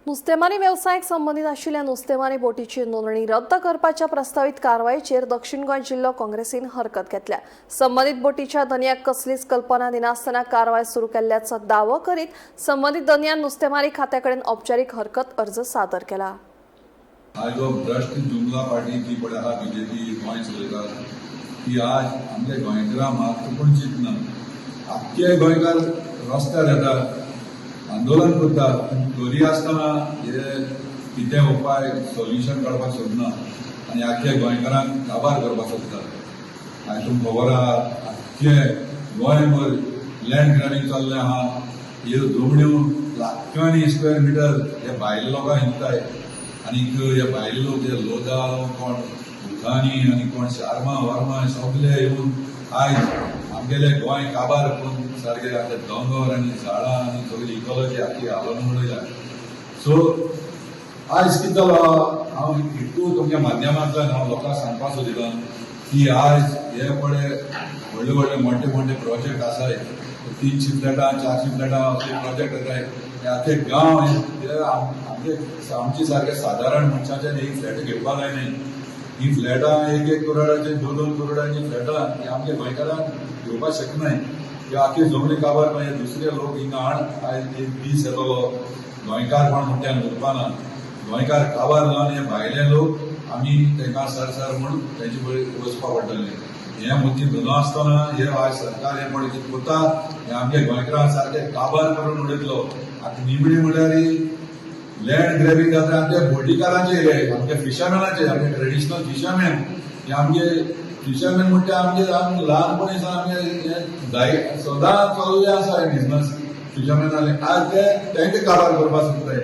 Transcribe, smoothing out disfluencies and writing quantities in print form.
नुस्तेमारी वेवसायाक संबंदीत आशिल्ल्या नुस्तेमारी बोटीची नोंदणी रद्द करपाच्या प्रस्तावीत कारवायेचेर दक्षिण गोंय जिल्लो काँग्रेसीन हरकत घेतल्या. संबंदीत बोटीच्या धनयाक कसलीच कल्पना दिनासतना कारवाय सुरू केल्ल्याचो दावो करीत संबंदीत धनयान नुस्तेमारी खात्याकडेन औपचारीक हरकत अर्ज सादर केला. आज जो भ्रश्ट जुमला पार्टी जी पळय आहा, बीजेपी गोंय चलयता, ती आज आमच्या गोंयकारां मात्र कोण चिंतना. आख्खे गोंयकार रस्त्यार येता, आंदोलन करता, पूण तरी आसतना हे कितें उपाय, सोल्युशन काडपाक सोदना आनी आख्ख्या गोंयकारांक काबार करपाक सोदता. आनी तुमकां खबर आहा, आख्खे गोंयभर लँड ग्रॅबिंग चल्लें आहा. ह्यो जमण्यो लाखांनी स्क्वेअर मिटर हे भायले लोकांक विकताय आनीक हे भायले लोक, हे लोधा, कोण भुतानी आनी कोण शर्मा वर्मा, सगळे येवन आयज आमगेले गोंय काबार करून सारके आतां दोंगर आनी झाडां आनी सगळी इकॉलॉजी आख्खी हालोवन उडयल्या. सो आयज कितें जालो, हांव इतू तुमच्या माध्यमांतल्यान हांव लोकांक सांगपाक सोदितां की आयज हे पळय व्हडले व्हडले मोठे मोठे प्रोजेक्ट आसाय, 300 फ्लॅटां, 400 फ्लॅटां असले प्रोजेक्ट येताय. हे आख्खे गांव हे आमचे आमचे सारके सादारण मनशाच्यान ही फ्लॅट घेवपाक जायना. ही फ्लॅटां एक एक करोडाची, दोन दोन करोडांची फ्लॅटां ही आमच्या गोंयकारांक घेवपाक शकनाय. ह्यो आख्खे जमनी काबार मागीर दुसरे लोक हिंगा हाड. आयज एक दीस येतलो, गोंयकार कोण म्हणटा उरपाना. गोंयकार काबार जावन हे भायले लोक आमी तांकां सर सर म्हूण तेंचे बरोबर वचपा पडटलें. हें मतींत धरना आसतना हे आयज सरकार हे पळय कितें करता, हे आमच्या गोंयकारांक सारके काबार करून उडयतलो. आतां निमणी म्हणल्यार लँड ग्रॅबिंग जाता आमच्या बोटीकारांचे, हे आमच्या फिशरमॅनाचे, आमचे ट्रेडिशनल फिशरमॅन. हे आमचे फिशरमॅन म्हणटा आमचे आमी ल्हानपणी सावन आमचे हे दाय सदां चल्ले आसा हे बिझनस फिशरमॅनाले. आज ते तांकां काबार करपाक सोदताय.